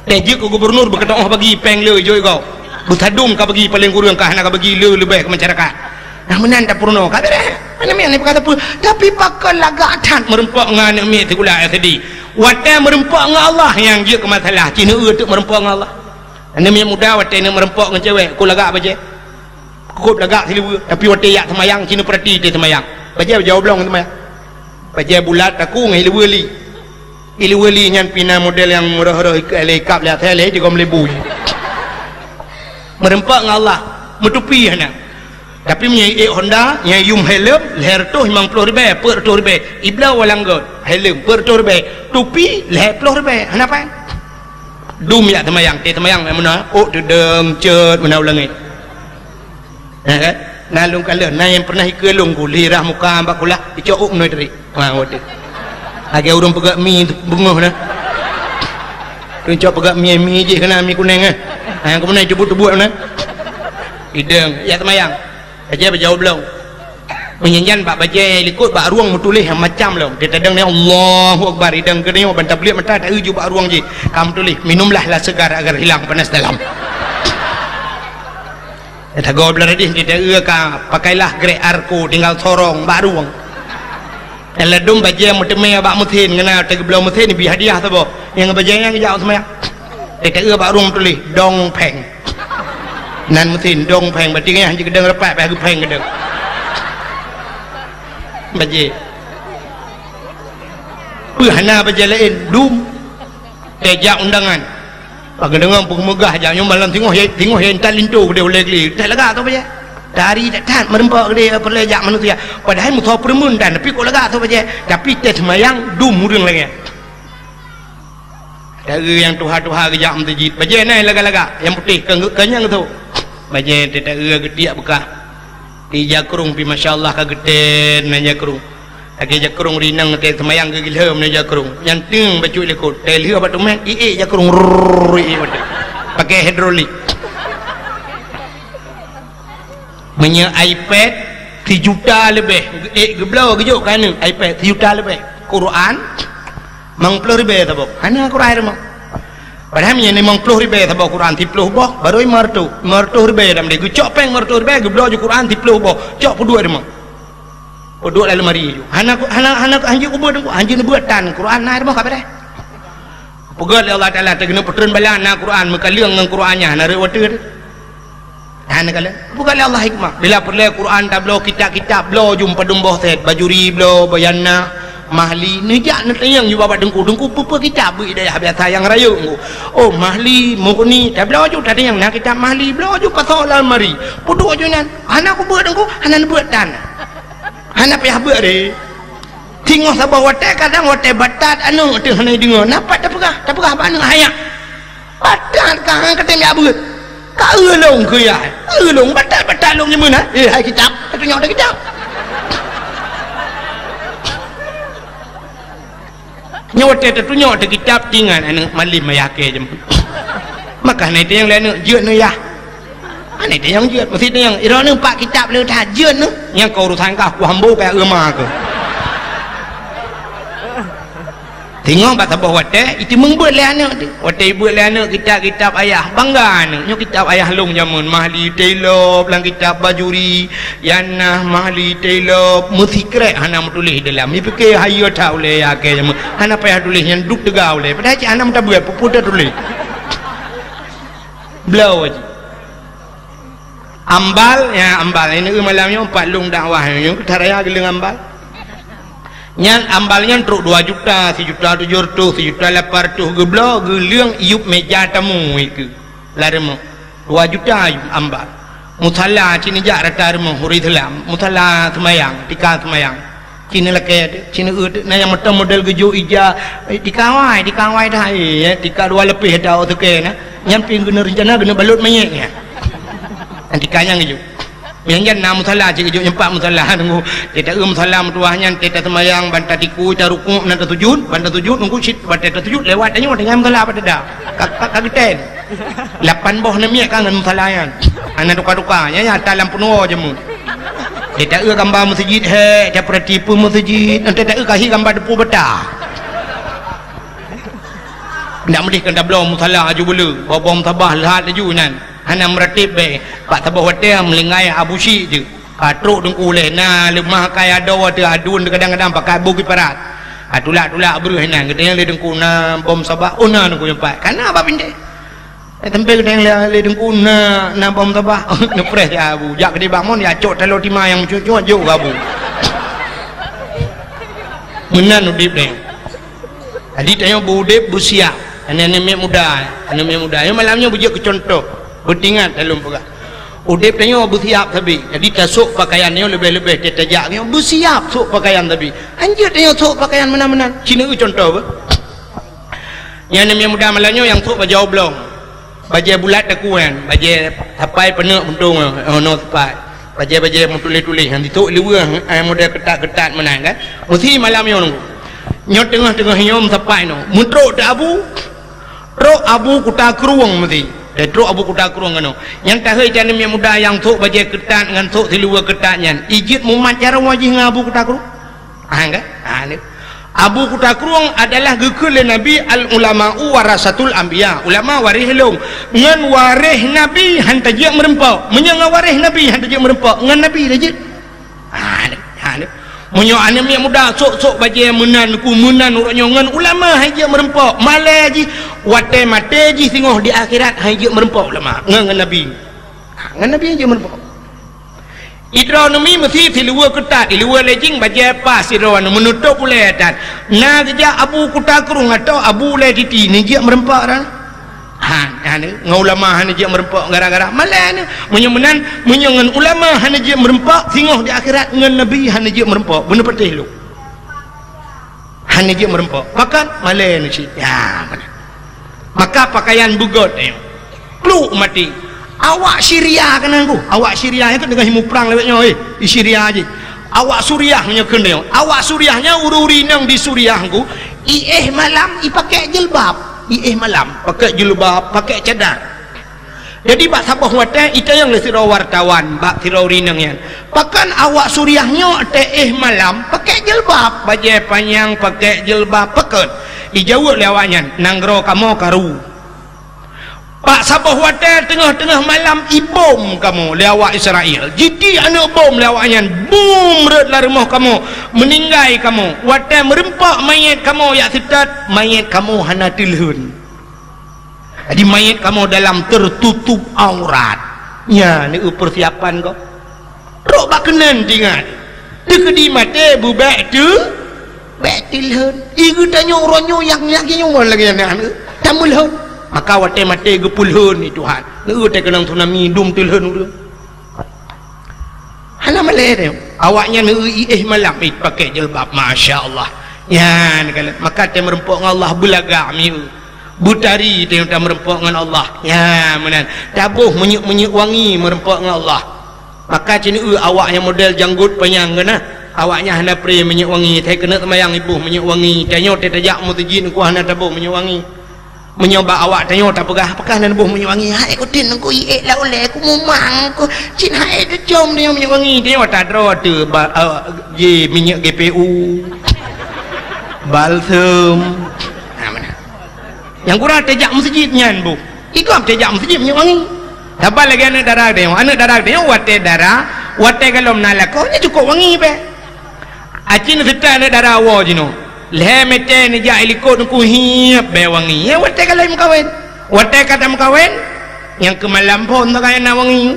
Teuh jeuet keu gubernur beukatu'oh bagi péng le jok gob. Beusadum ka bagi paléng kureueng ka hana ka bagi le leubeh keu masyarakat. Nah, meunan tapeurunoe ka beureh. Aneuk miet hana ipeugah sapeue, tapi pakon lagak that meureumpok ngon aneuk miet sikula S D. Watèe meureumpok ngon Allah nyang jeuet keu masalah, ci neueu teuk meureumpok ngon Allah. Aneuk miet muda watèe neuk meureumpok ngon cewek, kok lagak bajèe. Kok lagak siluweue, tapi watèe jak seumayang, ci neupeurati teuh seumayang. Bajèe, bajèe oblong seumayang. Bajèe bulat takue ngon siluweue li. Ilu wali nyan pih na model nyang rôh-rôh ikab lé asai lé jigom lé bui. Meureumpok ngon Allah, meutupi hana. Tapi meunyoe ék Honda, nyang yum helm lhèe reutôh limong ploh ribèe, peuet reutôh ribèe. Ibloe walang göt, helm peuet reutôh ribèe, tupi lhèe ploh ribèe. Hana pai. Dum jak seumayang, teuh seumayang lam meunoe, ôk teudong cot meunoe u langèt. Nah, kan? Na lôn kalon, na nyang pernah ikeue lôn ku, lhirah muka bak kulah, icok ôk meunoe teurik. Ha, waduh. Lagèe ureueng peugöt mi beungoh na. Lôn cok peugöt mi, mi jih keunan mi kunèng, eh. Ha, nyang keumeunang teubuet-teubuet na. Idong, jak seumayang. Bajèe bajèe bloe. Meunyan bak bajèe likot bak rueng meutuléh macam lom. Teuh tadong ni Allahu Akbar, idong keunoe ban tabliek mata ta-eu ju bak rueng jih. Ka meutuléh, "Minumlah lah segar agar hilang panas dalam." Eh, tagoe blah radih, teuh ta-eu ka, "Pakailah grek Arko, tinggal sorong bak rueng." Nyang ladôm bajèe meuteumé bak meusén, ngon na teugeubloe meusén, bri hadiah saboh. Nyang bajèe nyan geujak seumayang. Teuh ta-eu bak rueng tuléh, "Dong Pheng." Nan meusén, "Dong Pheng", berarti nyan hana geudong rapat, bah geupeng geudong. Bajèe. Peue hana bajèe laén, dum. Teuh jak undangan. Bak geudeungoe peue meugah jak nyoe malam singoh, singoh intat linto keudéh ulèe glé. Teuh lagak tho bajèe. Tari that-that meureumpok keudéh peureulèe jak manusia. Padahai musoh peureumeun tan, tapi kok lagak tho bajèe. Tapi teuh seumayang dum ureueng lagèe. Ta-eu nyang tuha-tuha geujak meuseujid. Bajèe na lagak-lagak, nyang putéh, ka, ka nyang tho. Bajèe teuh ta-eu geutiek beukah. Di ija krueng pih masya Allah ka geutén na ija krueng. Lagèe ija krueng rinang teuh seumayang geugilheuem na ija krueng. Nyan teueng bacut likot. Teuh lheueh bak teumèt, iék ija krueng, rrrr, iék bacut. Pakai hidrolik. Meunyoe iPad sijuta leubeh, ék geubloe geujok keu aneuk, iPad sijuta leubeh. Quran limong ploh ribèe saboh. Hana Quran rumoh. Padahai meunyoe limong ploh ribèe saboh Quran siploh boh, barô limong reutôh. Limong reutôh ribèe lam deh. Geucok péng limong reutôh ribèe, geubloe ju Quran siploh boh. Cok peuduek rumoh. Peuduek lam lemari ju. Hana, hana, hana, hanjeuet kubeuet, hanjeuet neubeuet tan. Quran na rumoh ka beureh. Peugah lé Allah Taala, teuh keuneuk peutreun bala na Quran, meukaleueng ngon Quran nyan, na rhot watèe teuh. Hana kalon. Peugah lé Allah hikmah. Bila peureulèe Quran tabloe kitab-kitab, bloe ju padum boh sét, Bajuri bloe, Bayanah, Mahli, neujak neutanyong ju bak teungku, "Teungku, peue-peue kitab beuet dayah biasa nyang rayeuk teungku?" "Oh, Mahli, Mughni." Tabloe ju tatanyong, na kitab Mahli, bloe ju pasoe lam lemari. Peuduek ju nyan. "Hana kubeuet teungku, hana neubeuet tan." Hana payah beuet deh. Singoh saboh watèe, kadang watèe batat aneuk teuh hana jideungoe. Na pat tapeugah, tapeugah bak aneuk, "Hayak." Batat ka, han ka tem jak beuet. Ka eu lôn keu yah. Eu lôn, batat-batat lôn nyeumeunan. "Eh, hai kitab, tatunyok teuh kitab." Nyoe watèe tatunyok teuh kitab, tingat aneuk malem ayah kèe jeuem. Maka hana tanyong lé aneuk, "Jeuet neuh yah?" Hana tanyong jeuet, meusti tanyong, "Droeneuh pat kitab le that, jeuet neuh?" Nyan ka urosan kah, ku hambo kaya eu ma keuh. Singoh bak saboh watèe, iteumeung beuet lé aneuk teuh. Watèe ibeuet lé aneuk kitab-kitab ayah, bangga aneuk, "Nyoe kitab ayah lôn jameun, Mahli Tailop, lam kitab Bajuri, Yanah, Mahli Tailop, meusikrek hana meutuléh dalam." Ipike hayeue that ulèe yah kèe jameun. Hana payah tuléh nyan, duek teuga ulèe. Padahai cit hana meutabeuet, peue-peue tatuléh. Bloe jih. Ambal, ya, ambal. Ini malam nyoe pat lôn dakwah nyoe, that raya geuleueng ambal. Nyan ambal nyan trok dua juta, sijuta tujoh reutôh, sijuta lapan reutôh geubloe, geuleueng iyup meja tamu itu. Lam rumoh. Dua juta iyup ambal. Musala cit neujak rata rumoh ureueng Islam. Musala seumayang, tika seumayang. Cit neulakèe teuh, cit neueu teuh, na nyang mantong model geujok ija, eh, tika awai, tika awai dah, eh, tika dua leupeh dah, oh, sukée na. Nyan pih geuneuk reuncana geuneuk balot manyét nyan. Nyan tika nyang geujok. Nyang jan na musala cit geujok, nyan pat musala teungku. Teuh taeu musala meutuwah nyan, teuh taseumayang, ban tatiku, tarukuk, na tasujut, ban tasujut, teungku cit, ban teuh tasujut, lewat tanyoe, tinggai musala pat tada. Ka, ka, ka geutén. Lapan boh neuk miet ka ngon musala nyan. Hana tuka-tuka, nyan, nyan ata lam peunuwoe jameun. Teuh taeu gamba meuseujid hék, tapeurati peue meuseujid, nyan teuh taeu ka hi gamba deupue bata. Ndak meudeh keu tabloe musala aju beu le, boh-boh musabah lheueh laju nyan. Hana meuratéb bèe, bak saboh watèe meulinggai Abu Syik jeuet. Ka trok teungku lé, na leumah akai adoe teuh aduen teuh kadang-kadang pakai boh kiparat. Ha, tulak-tulak breuh inan, geutanyong lé teungku na boh musabah, oh na teungku nyoe pat. Ka na bak pintée. Eh, sampai geutanyong lé, lé teungku na, na boh musabah, neupreh si Abu. Jak keudéh bak mon, jak cok taloe tima nyang meucuet-cuet, jok keu Abu. Meunan udép nyan. Jadi tanyoe beu-udeb beusiap. Aneuk-aneuk miet muda, aneuk miet muda. Nyoe malam nyoe beujeuet keu cuntoh, beutingat lôn peugah. Udeb tanyoe beusiap sabe. Jadi tasok pakaian nyoe leubeh-leubeh teuh tajak nyoe beusiap sok pakaian sabe. Hanjeuet tanyoe sok pakaian meunan-meunan. Ci neueu cuntoh beuh. Nyan aneuk miet muda malam nyoe nyang sok bajèe oblong. Bajèe bulat takuan, bajèe sapai peuneuk muntong, oh, nyoe sapai. Bajèe-bajèe meutuléh-tuléh, nyang ditok liweue, eh, model keutat-keutat meunan kan. Meusi malam nyoe nunggu. Nyoe teungoh-teungoh nyoe meusapai nyoe. Meutrok teuh abu, trok abu Kuta Krueng meusi. Eh, trok abu Kuta Krueng keunoe. Nyang tahôi aneuk miet muda nyang sok bajèe keutat ngon sok siluweue keutat nyan. Ijeuet mumat jaroe jih ngon abu Kuta Krueng. Ah, kan? Ah, ni. Abu Kuta Krueng adalah geukheun lé Nabi, "Al ulama'u warasatul anbiya." Ulama waréh lôn. Ngon waréh Nabi han tajeuet meureumpok. Meunyoe ngon waréh Nabi han tajeuet meureumpok, ngon Nabi tajeuet. Ah, ni. Ah, ni. Meunyoe aneuk miet muda sok-sok bajèe meunan ku meunan uroe nyoe ngon ulama han jeuet meureumpok, malèe jih watèe maté jih singoh di akhirat han jeuet meureumpok ulama ngon, ngon Nabi. Ah, ngon Nabi han jeuet meureumpok. Idroe neumi meusi siluweue keutat, siluweue lejing bajèe pas sidroe nyoe meunutôp ulèe that. Na geujak Abu Kuta Krueng atau Abu Ulèe Titi, neujeuet meureumpok ran? Han, han, ngon ulama han jeuet meureumpok gara-gara malèe nyoe. Meunyoe meunan, meunyoe ngon ulama han jeuet meureumpok, singoh di akhirat ngon Nabi han jeuet meureumpok. Beuneupatéh lôn. Hana jeuet meureumpok. Pakon? Malèe nyoe cit. Ya, meunan. Maka pakaian beugöt nyoe. Pluk maté. Awak Syria keunan ku. Awak Syria nyan keuneuk muprang lewat nyoe, eh. Di Syria jih. Awak Suriah nyoe keunan. Awak Suriah nyan ureueng-ureueng inong di Suriah ku, iéh malam ipakèk jilbab. Iéh malam pakèk jilbab, pakèk cadar. Jadi bak saboh watèe itanyong lé sidroe wartawan bak sidroe ureueng inong nyan, "Pakon awak Suriah nyoe teuéh malam pakèk jilbab, bajèe panyang pakèk jilbab, pakon?" Ijaweueb lé awaknyan, "Nanggroe kamoe karu." Bak saboh watèe teungoh-teungoh malam ibom kamoe lé awak Israel. Jitiek aneuk bom lé awaknyan, bum rhot lam rumoh kamoe, meuninggai kamoe. Watèe meureumpok manyèt kamoe jak seutôt, manyèt kamoe hana teulhon. Jadi manyèt kamoe dalam tertutup aurat. Nyan neueu persiapan gob. Trok bak keunan teuingat. Teukeudi maté beubèk teu, bèk teulhon. I geutanyoe uroe nyoe nyang lagèe nyoe lagèe nyan tameulhon. Maka watèe maté geupeulhon lé Tuhan. Neueu teukeunong tsunami dum teulhon ureueng. Hana malèe teuh. Awaknyan neueu iéh malam, eh, pakèk jilbab, masya Allah. Nyan kan, maka teumeureumpok ngon Allah beulagak mieu. Beutari teuh tameureumpok ngon Allah. Nyan meunan. Taboh minyeuk-minyeuk wangi meureumpok ngon Allah. Maka ci neueu awaknyan model janggot panyang keunan. Awaknyan hana pré minyeuk wangi, teuh keuneuk seumayang iboh minyeuk wangi. Tanyoe teuh tajak meuseujid ngon hana taboh minyeuk wangi. Meunyoe bak awak tanyoe tapeugah, "Pakon hana neuboh minyeuk wangi?" "Hai, kutén ku iék lam ulèe, kumumang ku, cit hai teucom tanyoe minyeuk wangi." Tanyoe tadroe teuh ba-, eh, ji minyeuk G P U, balsem. Ha, meunan. Nyang gura tajak meuseujid nyan boh. Igob tajak meuseujid minyeuk wangi. Saban lagèe aneuk dara tanyoe. Aneuk dara tanyoe watèe dara, watèe golom na lakoe, nyan cukôp wangi bèk. Aci neuseutôt aneuk dara woe jinoe. Lhèe mètè neujak i likot neukuhiep bèe wangi. Nyan watèe ka lheueh meukawen. Watèe ka tameukawen, nyang keu malam phôn teuka na wangi.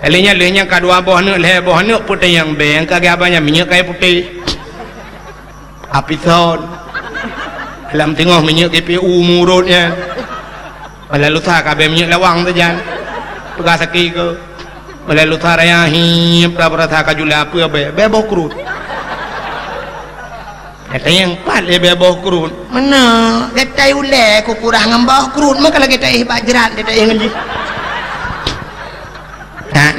Lheueh nyan, lheueh nyan ka dua boh aneuk, lhèe boh aneuk peutanyong bèe nyang ka geuhaba nyan minyeuk kayèe putéh. Apison. Lam teungoh minyeuk G P U murot nyan. Malam lusa ka bèe minyeuk lawang sajan. Peugah sakét keu. Malam lusa raya hiep, peurasa ka jula peue bèe, bèe boh kruet. Gata nyang pat lé bèe boh kruet. Meunan, gata ulèe kukurah ngon boh kruet, meuka lagèe taéh bak jrat, taéh ngon jih. Nah,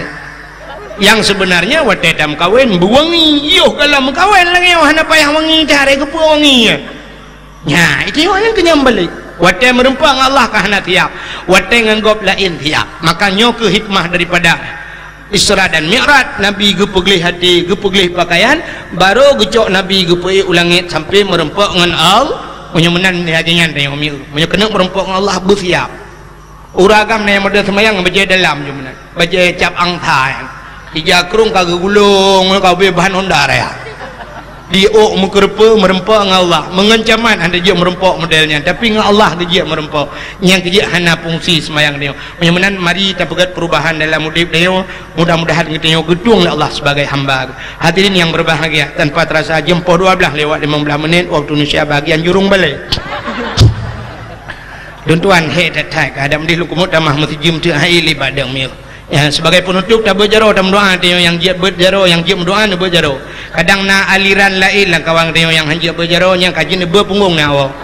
nyang sebenarnya watèe tameukawen beuwangi, yoh golom meukawen lagèe nyoe hana payah wangi, tarek keupeue wangi. Nya, itu nyoe nyang keu nyang balek. Watèe meureumpok ngon Allah ka hana siap. Watèe ngon gob laén siap. Maka nyoe keuh hikmah daripada Isra dan Mi'raj, Nabi geupeugleh até, geupeugleh pakaian, barô geucok Nabi geupeuék u langét sampoe meureumpok ngon Al-, meunyoe meunan lagèe nyan tanyoe mieu. Meunyoe keuneuk meureumpok ngon Allah, beusiap. Ureueng agam na nyang model seumayang bajèe dalam jih meunan. Bajèe cap angsa nyan. Ija krueng ka geugulong, ka ubé ban honda raya. Di ôk meukeureupeue meureumpok ngon Allah. Meungon camat hana jeuet meureumpok model nyan, tapi ngon Allah geujeuet meureumpok. Nyang geujeuet hana fungsi seumayang tanyoe. Meunyoe meunan, mari tapeugét peurubahan dalam udép tanyoe. Mudah-mudahan geutanyoe geutueng lé Allah sibagai hamba. Hadirin nyang berbahagia, tanpa terasa jeuem poh dua blaih lewat limong blaih menit waktu Indonesia bahagian jurong balai. Lôn tuan hék that-that, ka hadam dih lôn keumot tamah meusijeum teuk hai lé badang miyuh. Ya, sebagai penutup, tabeuet jaroe tameudoa, tanyoe nyang jeuet beuet jaroe, nyang jeuet meudoa neubeuet jaroe. Kadang na aliran laén lam kawan tanyoe nyang han jeuet beuet jaroe, nyang ka jeuet neubeuet punggong na awak.